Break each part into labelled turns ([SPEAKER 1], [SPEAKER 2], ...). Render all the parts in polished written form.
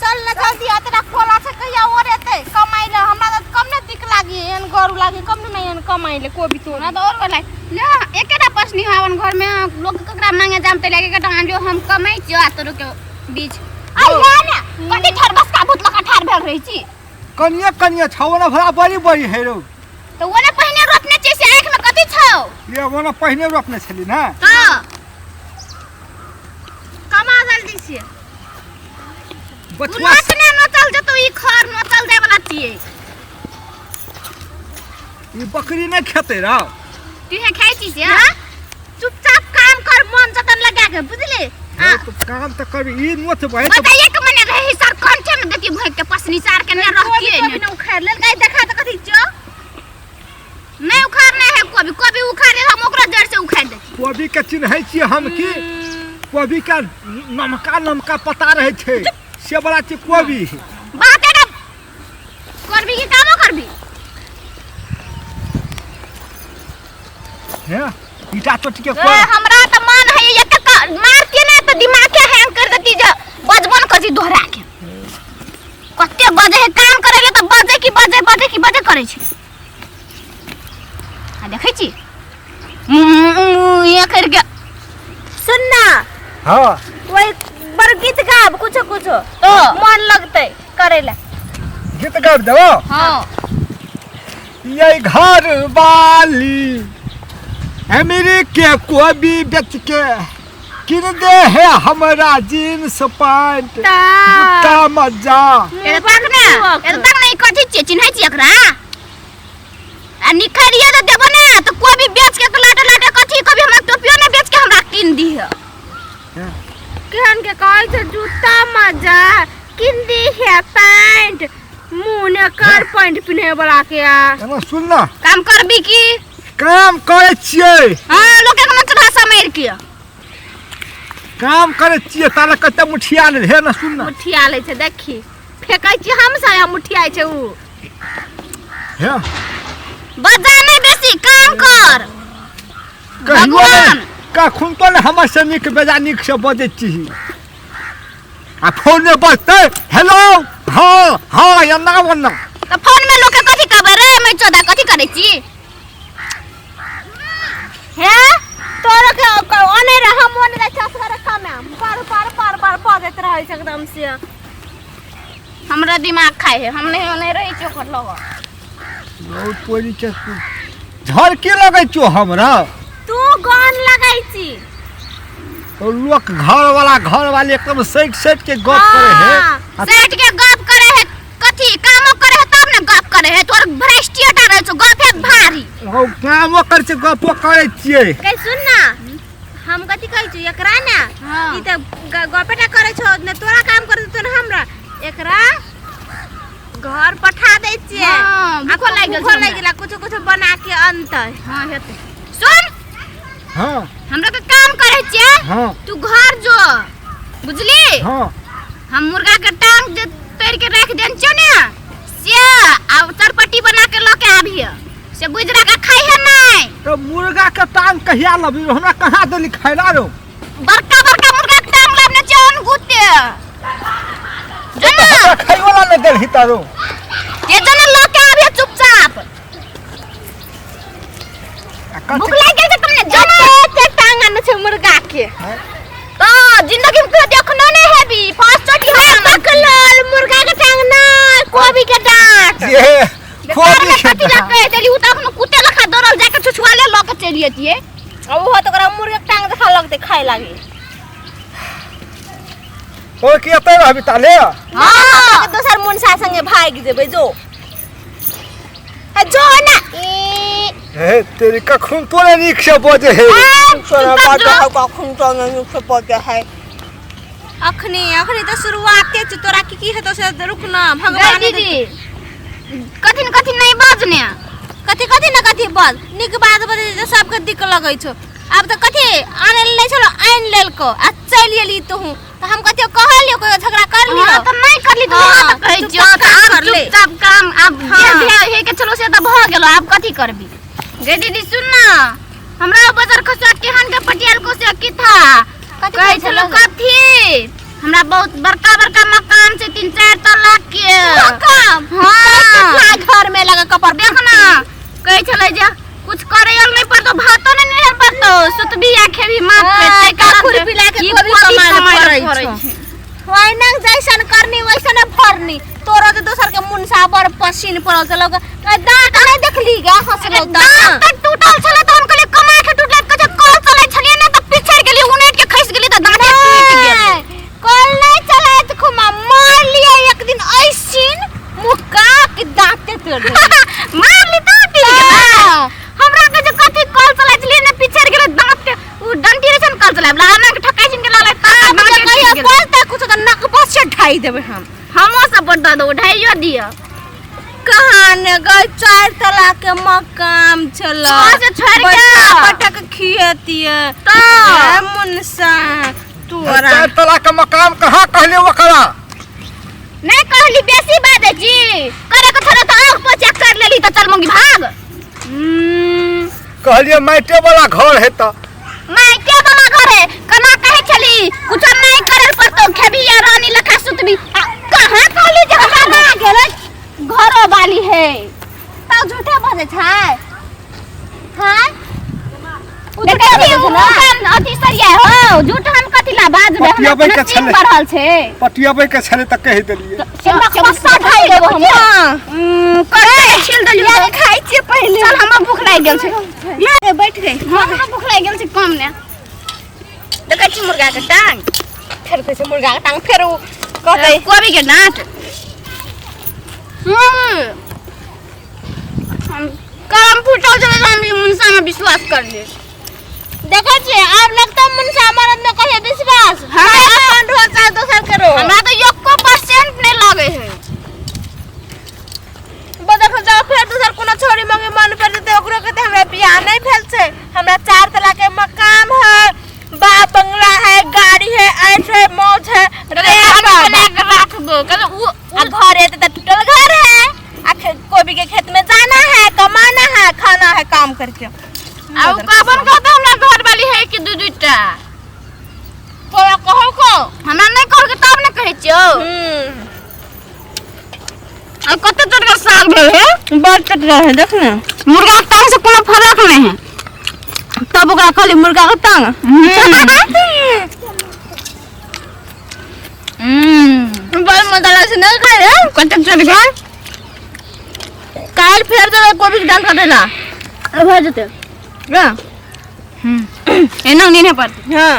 [SPEAKER 1] चल ना जल्दी अतरा खोला छै कहिया ओरेतै कमाइ ले हमरा तऽ कम ने दिक लागी एहन गरु लागी कम ने एहन कमाइ ले कोबी तोड़
[SPEAKER 2] हमरा तऽ और गोर लागे ले एकेटा पसनी हवन घर में लोग ककरा मांगे जाम ते लगे कटा जो हम कमाई छियो आ तोरो के बीच आ या ने कथी ठार बस का भूत लखा ठार भेल रहै छी
[SPEAKER 3] कनिए कनिए छौ ओना भला बड़ी बड़ी है रौ
[SPEAKER 2] तऽ ओने पहिने रोपने छियै से आँखि में कथी छौ
[SPEAKER 3] ये ओना पहिने रोपने छली ना
[SPEAKER 2] हां
[SPEAKER 1] कमा जल्दी से
[SPEAKER 2] तू
[SPEAKER 3] बचुआ
[SPEAKER 2] नोचने नोचल जेतौ ई खर नोचल जाय वाला छियै
[SPEAKER 3] ई बकरी नहि खेतै रौ
[SPEAKER 2] तू हे खाइ छी से
[SPEAKER 1] हाँ? चुपचाप काम कर मन जतन लगा के बुझली
[SPEAKER 3] हे तो काम तऽ करबी ई नोचबै तऽ
[SPEAKER 2] बताइए के मने रहे सर कंठे में देती भोग के पसनी सार के ने रहतिए
[SPEAKER 1] कभी
[SPEAKER 2] ने
[SPEAKER 1] न उखाड़ लेल गाय देखा तऽ कथी छौ
[SPEAKER 2] नहीं उखाड़ने है कभी कभी उखाड़े हम ओकरा जड़ से उखाड़ देती
[SPEAKER 3] कोबी के चिन्है छियै हम की कोबी के नमका नमका पता रहै छै से बला छै कोबी
[SPEAKER 2] बात है ना करबी के कामो करबी
[SPEAKER 3] हे ईटा चोटी के
[SPEAKER 2] ए,
[SPEAKER 3] कोन
[SPEAKER 2] हमरा त मन है ये तक मारती ना त दिमाग के हैंग कर देती जो बजबन कजी दोहरा के कते बजे है काम करे ले त बजे की बजे बजे की बजे करे छै आ देखै छी ये करके
[SPEAKER 1] सुन ना
[SPEAKER 3] हाँ
[SPEAKER 1] वही बड़ गीत गाब कुछो कुछो
[SPEAKER 2] तो
[SPEAKER 1] मन लगतै करे ला
[SPEAKER 3] गीत गाबि देबो
[SPEAKER 2] हाँ
[SPEAKER 3] ये घर वाली अमेरिके कोबी बेच के किन दे है हमरा जींस पैंट जूता मजा
[SPEAKER 2] एतऽ तक ने एतऽ तक ने ई कथी छियै चिन्है छियै एकरा आ निखरिया तऽ देबो ने तऽ कोइ भी बेच के लाटे लाटे कथी कभी हमरा टोपियो ने बेच के हमरा कीन दीह
[SPEAKER 1] केहन के कहै छै जूता मजा किन दी है पैंट मुँह ने कर पैंट पिन्हे वाला के आ
[SPEAKER 3] एना सुन ना
[SPEAKER 2] काम करबी की
[SPEAKER 3] काम करै छियै
[SPEAKER 2] हाँ लोक के चढ़ा समेर के
[SPEAKER 3] काम करै छियै ताला कते मुठिया ले हे ना सुन ना
[SPEAKER 1] मुठिया लै छै देखी फेकै छी हम सब आ मुठियाइ छै उ
[SPEAKER 3] हे
[SPEAKER 2] बजा नहीं बेसी काम कर
[SPEAKER 3] कहियो
[SPEAKER 2] भगवान।
[SPEAKER 3] नहि कखन तो ने हमर से नीक बेजा नीक से बजै छी आ फोने बजतै हेलो हाँ हाँ एना ओना
[SPEAKER 2] तऽ फोन में लोक के कथी कहबै रे मैं चोदा कथी करै छी
[SPEAKER 1] हे तोरा के ओने रह हम ओने रह चस कर कमे पर पर पर पर बजैत रहै छै एकदम से
[SPEAKER 2] हमरा दिमाग खाइ है हम नहीं ओने रहै छी ओकर लग
[SPEAKER 3] बहुत पोरी के तू झड़की लगै छौ हमरा
[SPEAKER 1] तू गन लगै छी
[SPEAKER 3] तो लोक घर वाला घर वाली एकदम सैट सैट के गप करे है
[SPEAKER 1] हाँ।
[SPEAKER 3] आ
[SPEAKER 2] सेठ के गप करे है कथी कामो करे है तब ने गप करे है तोर भ्रष्टियटा रहै छौ गप है भारी
[SPEAKER 3] ओ कामो करै छै गपो करै छियै
[SPEAKER 1] कहि सुन ना हम कथी कहै छी एकरा ने
[SPEAKER 2] हाँ।
[SPEAKER 1] ई तऽ गपेटा करै छौ ने तोरा काम करै छौ ने हमरा एकरा घर पठा दै छियै
[SPEAKER 2] हाँ, भूखो लागि गेल
[SPEAKER 1] भूखो
[SPEAKER 2] छै
[SPEAKER 1] लागि गेला कुछो कुछो बना के अनतै
[SPEAKER 2] हाँ हेतै सुन
[SPEAKER 3] हाँ
[SPEAKER 2] हमरा के काम करे छियै
[SPEAKER 3] हाँ
[SPEAKER 2] तू घर जो बुझली
[SPEAKER 3] हाँ
[SPEAKER 2] हम मुर्गा के टांग जे तोड़ के राख देन छियौ ने से आ चरपट्टी बना के लऽ के आबिह से गुजरा के खाइ है नहीं
[SPEAKER 3] तो मुर्गा के टांग कहिया लबी हमरा कहाँ देली खाइला रो
[SPEAKER 2] बड़का बड़का मुर्गा के टांग लाबने छियौ गुते जो ना
[SPEAKER 3] हमरा खाइ वाला नहीं देलही तारो
[SPEAKER 2] ये जो ना लऽ के आबिह चुपचाप
[SPEAKER 3] आ कथी
[SPEAKER 2] भूख लागि गेल छै तुमने जो ना
[SPEAKER 1] एते टांग आनै छै मुर्गा के
[SPEAKER 3] हैं?
[SPEAKER 2] तो जिंदगी में कहियो देखनो नहीं हैबी फर्स्ट चोटी हम
[SPEAKER 1] पकड़ल मुर्गा के टांग ना कोबी के डांट
[SPEAKER 3] ये
[SPEAKER 2] बेकार
[SPEAKER 3] कोबी
[SPEAKER 2] में
[SPEAKER 3] के
[SPEAKER 2] कथी लग
[SPEAKER 3] डाँट।
[SPEAKER 2] के चली उ त अखनो कुत्ते लखा दौड़ल जाके छुछुआ ले लऽ के चलि जतियै
[SPEAKER 1] आ ओहो तऽ ओकरा मुर्गा के टांग देखा लगतै खाय लागी
[SPEAKER 3] ओ की एतै रहबी ताले
[SPEAKER 2] हाँ
[SPEAKER 1] दोसर मुनसा संगे भागि जेबै जो आ जो ना ई
[SPEAKER 3] हे तेरी कखन तोरे नीक से बजे हे
[SPEAKER 1] तोरा बात है कखन तो नीक से बजे है अखनी अखनी तऽ शुरुआते छै तोरा की की हेतौ से रुक ना भगवान
[SPEAKER 2] गई दीदी कथी न कथी नहीं बाजने
[SPEAKER 1] कथी कथी न कथी बज नीक बात बजै छै तऽ सबके दिक्क लगै छौ आब तऽ कथी आनै लए नहि छलो आनि लेलको आ चलि एली तोहूँ तऽ हम कथी कहलियो कहियो झगड़ा कर लियो
[SPEAKER 2] हाँ, तऽ नहीं करली तो
[SPEAKER 1] हाँ,
[SPEAKER 2] हाँ, तऽ कहै छियौ
[SPEAKER 1] चुपचाप
[SPEAKER 2] तऽ
[SPEAKER 1] काम
[SPEAKER 2] आब
[SPEAKER 1] कर ले।
[SPEAKER 2] चुपचाप काम आब जे
[SPEAKER 1] हाँ।
[SPEAKER 2] भेल हे के चलो से तऽ भऽ गेलो आब कथी करबी गे दीदी सुन ना हमरा बाजार खसुआ केहन के पटियाल को से की था
[SPEAKER 1] कथी
[SPEAKER 2] कहै
[SPEAKER 1] कहै
[SPEAKER 2] छलो
[SPEAKER 1] छलो?
[SPEAKER 2] कथी हमरा बहुत बड़का बड़का मकान छै, 3-4 तल्ला के
[SPEAKER 1] मकान?
[SPEAKER 2] हाँ।
[SPEAKER 1] घर में लगा कपर।
[SPEAKER 2] देख ना, कहै छलै जे कुछ करे ल नहीं पड़तो, भातो नहीं निहर पड़तो, सुतबी आ खेबी मात्र।
[SPEAKER 1] हाँ,
[SPEAKER 2] तै कारण
[SPEAKER 1] खुरपी ला के
[SPEAKER 2] ई
[SPEAKER 1] कोबी
[SPEAKER 2] कोबी
[SPEAKER 1] कमाए
[SPEAKER 2] कमाए
[SPEAKER 1] पड़ै
[SPEAKER 2] पड़ै
[SPEAKER 1] छौ।
[SPEAKER 2] छै।
[SPEAKER 1] वैनंग जैसन करनी वैसन भरनी। तोरो तो दोसर के मुनसा बड़ पसीन पड़ल छलौ गे। दांत नहीं देखली गे हंसलौ
[SPEAKER 2] दांत त टूटल छलै त हम कहलियै कमा के टूटलै, कहै छै कल चलै छलियै ने त पिछड़ गेली, उनैट के खसि गेली त दांते टूटि गेल।
[SPEAKER 1] कल नहीं चलायत खुमा मार लिया एक दिन ऐसिन मुक्का के दांते तोड़ देली।
[SPEAKER 2] मार ली त टूटि गेलै। हमरा कहै छै कथी कल चलै छलियै ने पिछड़ गेलै दांत, उ डंटी रहै छै ने कल चलाय वला, एना के ठकाइ छिन के लागलै त
[SPEAKER 1] आब
[SPEAKER 2] दांते
[SPEAKER 1] जे
[SPEAKER 2] टूटि
[SPEAKER 1] कहियो
[SPEAKER 2] गेलै।
[SPEAKER 1] बोलतै कुछ त नक बस से ढाई देबै हम।
[SPEAKER 2] हमो सब बड़ दऽ देबो, ढाइयो दिअ।
[SPEAKER 1] कहाँ ने गई, 4 तला के मकान छल।
[SPEAKER 2] कहाँ से छोड़ि के?
[SPEAKER 1] बच्चा बच्चा के खियतिए
[SPEAKER 2] तऽ।
[SPEAKER 1] ए मुनसा तोरा
[SPEAKER 3] 4 तला के मकान कहाँ कहले ओकरा?
[SPEAKER 2] नहीं कहली, बेसी बाजै छी। करे के थोड़ा तऽ आँख पर चेक कर लेली तऽ चल मंगी भाग।
[SPEAKER 3] कहलिए माइटे वाला घर है तऽ।
[SPEAKER 2] माइटे वाला घर है कना कहै छली कुछ नहीं करे पड़तो, खेबी या रानी लखा सुतबी। आ कहाँ कहली जे हमरा ना गेलै घरो वाली है।
[SPEAKER 1] तब झूठे बजै छै। हाँ? उ
[SPEAKER 2] देखै
[SPEAKER 1] झूठे
[SPEAKER 2] छी,
[SPEAKER 1] बजै
[SPEAKER 2] उ
[SPEAKER 1] छै ना?
[SPEAKER 2] हम अथी सरिया हो, झूठ हम कथी ला बाजबै, हमरा
[SPEAKER 3] पटियाबै के
[SPEAKER 2] नसीब
[SPEAKER 3] छलै।
[SPEAKER 2] बढ़ल छै।
[SPEAKER 3] पटियाबै के छलै तऽ कहि देलियै।
[SPEAKER 1] हमरा खस्सा खाइ देबो हम। हाँ।
[SPEAKER 2] करे छिल देलियै।
[SPEAKER 1] यार खाइ छियै पहिले।
[SPEAKER 2] चल, हमरा भूख लागि गेल छै।
[SPEAKER 1] ले बैठ गई।
[SPEAKER 2] हमरा भूख लागि गेल छै कम ने। देखै छी मुर्गा के टांग।
[SPEAKER 1] फेर कहै छै मुर्गा के टांग, फेर उ कहतै
[SPEAKER 2] कोबी के डाँट। हम करम फूटल छलै तऽ हम ई मुनसा में विश्वास कर लिए।
[SPEAKER 1] देखै छियै आब लगता मुनसा मरद में कहियो विश्वास।
[SPEAKER 2] हाँ।
[SPEAKER 1] अपन ढोल चाहे दोसर के रो।
[SPEAKER 2] हमरा तऽ एको परसेंट नहि लगै है।
[SPEAKER 1] बदल जाओ फेर दोसर कोनो छोरी मंगे मन पर जेतै, ओकरो कहतै हमरा बियाह नहीं भेल छै, हमरा 4 तला के मकान है, बाप बंगला है, गाड़ी है, ऐश है, मौज है, रे
[SPEAKER 2] हम
[SPEAKER 1] बाबा।
[SPEAKER 2] बना के राखबो, कहले उ
[SPEAKER 1] आ घर है तो टूटल घर है, आ कोबी के खेत में जाना है, कमाना है, खाना है, काम करके।
[SPEAKER 2] आ उ कहबन कहता हमरा घर वाली है कि दू दूटा।
[SPEAKER 1] तोरा कहल को?
[SPEAKER 2] हमरा नहीं कहल के तब ने कहै छियौ। आ कते चटका साग भेल है?
[SPEAKER 1] बड़ चटका है, देख ने।
[SPEAKER 2] मुर्गा के टांग से कोनो फर्क नहीं है।
[SPEAKER 1] तब ओकरा कहली मुर्गा के टांग। बड़ मजा लागै छै, नहीं खाइ रे?
[SPEAKER 2] कते चटका?
[SPEAKER 1] काल्हि फेर जेबै कोबी के डाल काटै ला।
[SPEAKER 2] भऽ जेतै।
[SPEAKER 1] गे?
[SPEAKER 2] एना नहीं पड़तै।
[SPEAKER 1] हाँ।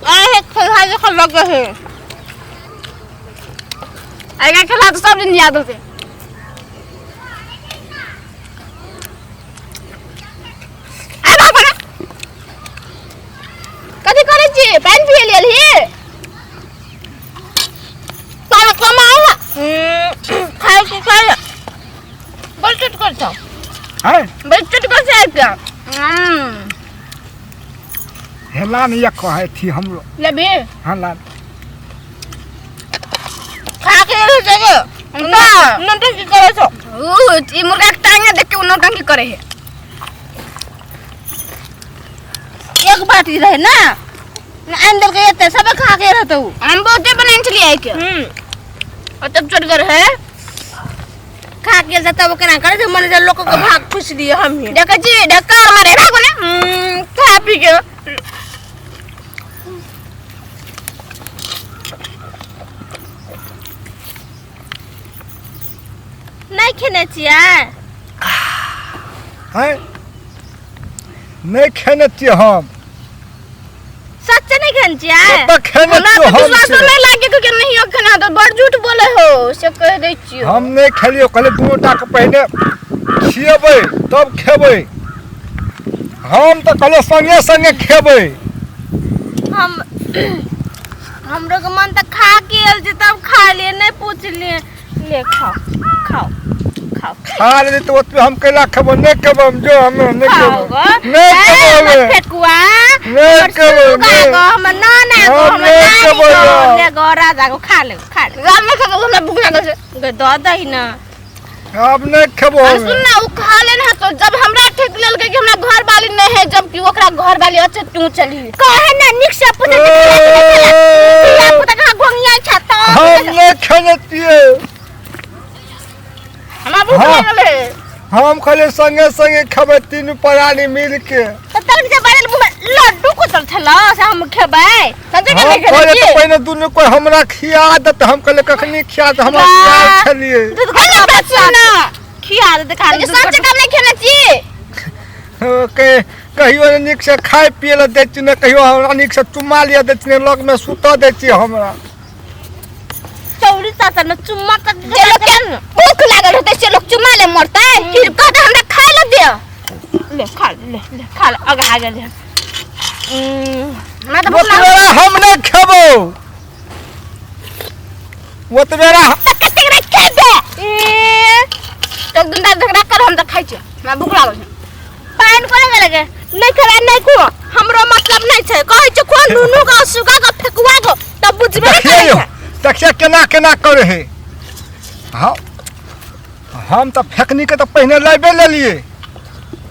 [SPEAKER 1] आहे खेला जखन लगे है।
[SPEAKER 2] आइका खेला तऽ सब दिन याद होतै। आइ बाप रे। कथी करै छी? पानि पिए लेल ही?
[SPEAKER 1] तारा कमाओ ना। खाइ छी, खाइ। बड़ चटकर छौ।
[SPEAKER 3] हैं?
[SPEAKER 2] बड़ चटकर छै आइ के।
[SPEAKER 3] हेला नहीं एक कहै थी हमरो।
[SPEAKER 2] लेबी?
[SPEAKER 3] हाँ, ला।
[SPEAKER 1] खा के रह जाएगा।
[SPEAKER 2] ना।
[SPEAKER 1] नौटंकी करै छौ।
[SPEAKER 2] उ, ई मुर्गा के टांगे देख के उ नौटंकी करे है।
[SPEAKER 1] एक बाटी रहे ना, आनि देलकै एते, सबे खा के रहतौ उ।
[SPEAKER 2] हम बहुते बनाइन छलियै आइ के। और तब चटगर है।
[SPEAKER 1] खा के गेल तब केना करै छै, मने जे लोक के भाग खुश दिए हम ही।
[SPEAKER 2] देखै छी ढक्कार मारे भागो ने। खा पी के।
[SPEAKER 1] नहीं खेने छियै?
[SPEAKER 3] हैं? नहीं खेने छियै हम।
[SPEAKER 1] सच्चे नहीं खेने छियै?
[SPEAKER 3] कतऽ खेने
[SPEAKER 2] हमरा
[SPEAKER 3] छियै
[SPEAKER 2] तऽ
[SPEAKER 3] हम
[SPEAKER 2] विश्वास
[SPEAKER 3] से?
[SPEAKER 2] नहीं लागे कि नहीं खेना, तो बड़ झूठ बोले हो से कह दै छियो।
[SPEAKER 3] हम नहीं खेलियो, कहले दुनू टा के पहले खिएबै तब खेबै। हम तऽ कहलियै संगे संगे खेबै।
[SPEAKER 1] हमरो के मन तऽ खा के आयल छै तब खा लिए, नहीं पूछलिए। ले खाओ खाओ खाओ।
[SPEAKER 3] खा लेली तऽ ओतबे हम कैला खेबो? नहीं खेबो हम, जो हम नहीं
[SPEAKER 1] खाओ
[SPEAKER 3] खेबो।
[SPEAKER 1] गो।
[SPEAKER 3] नहीं
[SPEAKER 1] ए,
[SPEAKER 3] खेबो
[SPEAKER 1] हमर
[SPEAKER 3] हमे।
[SPEAKER 1] फेकुआ,
[SPEAKER 3] नहीं
[SPEAKER 1] हमर
[SPEAKER 3] खेबो,
[SPEAKER 1] सुगा
[SPEAKER 3] नहीं।
[SPEAKER 1] गो, हमर नाना गो,
[SPEAKER 3] हम
[SPEAKER 1] हमर
[SPEAKER 3] नहीं
[SPEAKER 1] नानी
[SPEAKER 3] खेबो
[SPEAKER 1] गो,
[SPEAKER 3] यौ।
[SPEAKER 1] ले गो, राजा गो, खा ले, खा ले।
[SPEAKER 2] हम नहीं खेबो, हमरा भूख लागल छै।
[SPEAKER 1] गे, दऽ दही ना।
[SPEAKER 3] आब नहि खेबो
[SPEAKER 2] और सुन ना उ खा लेना है तो जब हमरा ठेक लेलकै कि हमरा घर वाली नहीं है जबकि ओकरा घर वाली अच्छे तू चली
[SPEAKER 1] कहे ना निक से पूछे धिया पुता कहाँ गोंगिया छ त
[SPEAKER 3] हम नहि खेने छियै।
[SPEAKER 2] हमरा भूख
[SPEAKER 3] हाँ।
[SPEAKER 2] लागल है।
[SPEAKER 3] हम खाली संगे संगे खेबै तीनू प्राणी मिल के।
[SPEAKER 1] त तब जे बारल मुँह में लड्डू कुचल छल से हम खेबै।
[SPEAKER 2] संजय के
[SPEAKER 3] हम
[SPEAKER 2] नहीं
[SPEAKER 3] कहलियै
[SPEAKER 2] खेने
[SPEAKER 3] तऽ पहिने दुनू कोइ हमरा खिया देत, हम कहलियै कखनी खिया देत, हमरा
[SPEAKER 1] वाह।
[SPEAKER 3] खिया छलियै।
[SPEAKER 1] दूध घोटा बच्चा
[SPEAKER 2] ना
[SPEAKER 1] खिया दे खाली
[SPEAKER 2] जे संजय के नहीं खेने छी।
[SPEAKER 3] के कहियो ने नीक से खाय पिए लए दै छी, ने कहियो हमरा नीक से चुम्मा लिअ दै छी, ने लग में सुतऽ दै छी हमरा।
[SPEAKER 1] चौरी चाचा ने चुम्मा तक
[SPEAKER 2] जे लोग के भूख लागल होतै से लोग चुम्मा ले मरतै कि कहतै हमरा खाय ले दे।
[SPEAKER 1] ले खा ले, ले खा ले अगा गेल है।
[SPEAKER 2] हमरा तऽ भूख लागल।
[SPEAKER 3] ओतबेरा हम नहि खेबौ, ओतबेरा।
[SPEAKER 2] तऽ कतेक रे खेबे?
[SPEAKER 1] ए
[SPEAKER 2] तो दुंदा झगड़ा कर, हम तऽ खाइ छियै, हमरा भूख लागल छै।
[SPEAKER 1] पानि कोना गेल गे? नहि खेबै नहि खुओ, हमरो मतलब नहि छै। कहै छै खुओ नुनू गो सुगा गो फेकुआ गो तब बुझबे नहि करै
[SPEAKER 3] देखिए
[SPEAKER 1] छै।
[SPEAKER 3] देखिए केना केना करे है। हाँ हम तऽ फेकनी के तऽ पहिने लाबे लेलिए,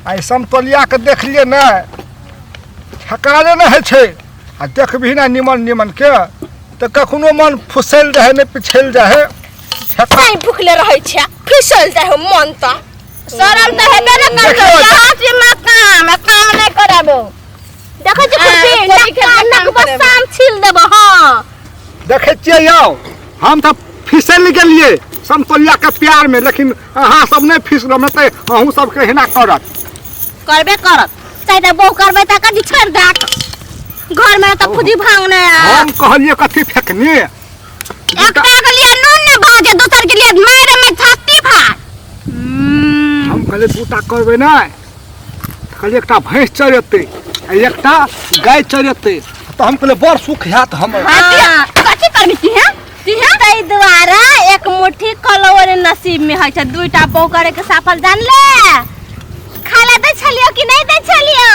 [SPEAKER 3] आइ समतोलिया के देखलिए ने ठकारे नहि होइ छै। आ देखबही ने निमन निमन के तऽ कखनो मन फुसल जाइ है नहि पिछल जाइ है। ठेका
[SPEAKER 1] नहि भुखले रहै छै फिसल जाइ हो मन तऽ।
[SPEAKER 2] शरम तऽ हेबे ने करतौ।
[SPEAKER 3] देखियौ।
[SPEAKER 2] यहाँ से माँ काम आ काम नहि कराबो।
[SPEAKER 1] देखै छी
[SPEAKER 2] हाँ,
[SPEAKER 1] खुरपी
[SPEAKER 2] कोई खेत में
[SPEAKER 1] नक
[SPEAKER 2] काम
[SPEAKER 1] नक साम छील देबो। हाँ
[SPEAKER 3] देखै छियै यौ, हम तऽ फिसल गेलियै समतोलिया के प्यार में, लेकिन अहाँ सब नहि फिसलहुँ, नहि तऽ अहूँ सबके एहिना करत।
[SPEAKER 1] करबे करत, चाहे तऽ बहु करबै तऽ कथी छोड़ि देत घर में तऽ फुदी भांगने आ।
[SPEAKER 3] हम कहलियै कथी फेकनी
[SPEAKER 2] एकटा के लिए नून ने भाजे, दोसर के लिए मारे में छाती फाड़।
[SPEAKER 3] हम कहलियै दूटा करबै नहि, कहलियै एकटा भैंस चढ़ेतै आ एकटा गाय चढ़ेतै, तऽ हम कहलियै बड़ सुख हैत हमरा।
[SPEAKER 1] हाँ।
[SPEAKER 2] कथी करबी ती हैं? ती हैं?
[SPEAKER 1] ताहि दुआरे एक मुट्ठी कलौर नसीब में होइ छै, दुईटा बहु करे के सफल जान ले। खाला दै छलियो कि नहि दै छलियो?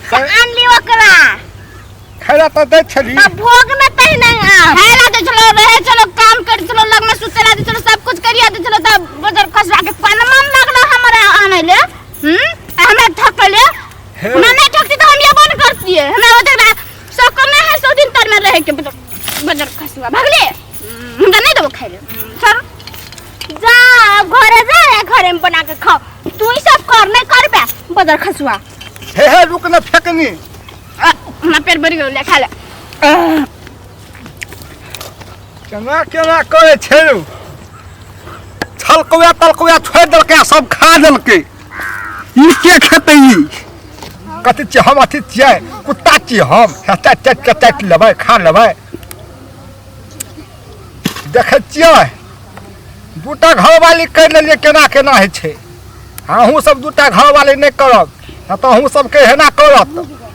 [SPEAKER 1] से आनली ओकरा।
[SPEAKER 3] खाय तऽ दै छली।
[SPEAKER 1] तऽ भोग में तहिना आब।
[SPEAKER 2] खाय ला दै छलो, रहै छलो, काम करै छलो, लग में सुते ला दै छलो, सब कुछ करिया दै छलो, तब बजर खसवा के पनमा में लागलो हमरा आनै ले। आ हमरा ठकले।
[SPEAKER 3] हे।
[SPEAKER 2] हमरा नहीं ठकती तो हम ये बंद करतिए। हमरा ओते सब कमे है 100 दिन तर में रहे के बजर खसवा भागले। हमरा नहीं देबो खाइ ले। चल
[SPEAKER 1] जा अब घरे जा, या घरे में बना के खाओ। तू ही सब कर नहीं करबे बजर खसुआ।
[SPEAKER 3] हे हे रुक न फेकनी।
[SPEAKER 2] आ, हमरा पेट भरि गेल, ले खा ले।
[SPEAKER 3] केना केना करे छै रौ? छलकौआ तलकौआ छोड़ि देलकै आ सब खा देलकै। ई के खेतै? ई कथी छियै? हम अथी छियै, कुत्ता छियै हम? चाटि चाटि के चाटि लेबै, खा लेबै। देखै छियै दूटा घरवाली करि लेलियै, केना केना होइ छै। अहूँ सब दूटा घरवाली नहि करब, नहि तऽ अहूँ सबके एहिना करत।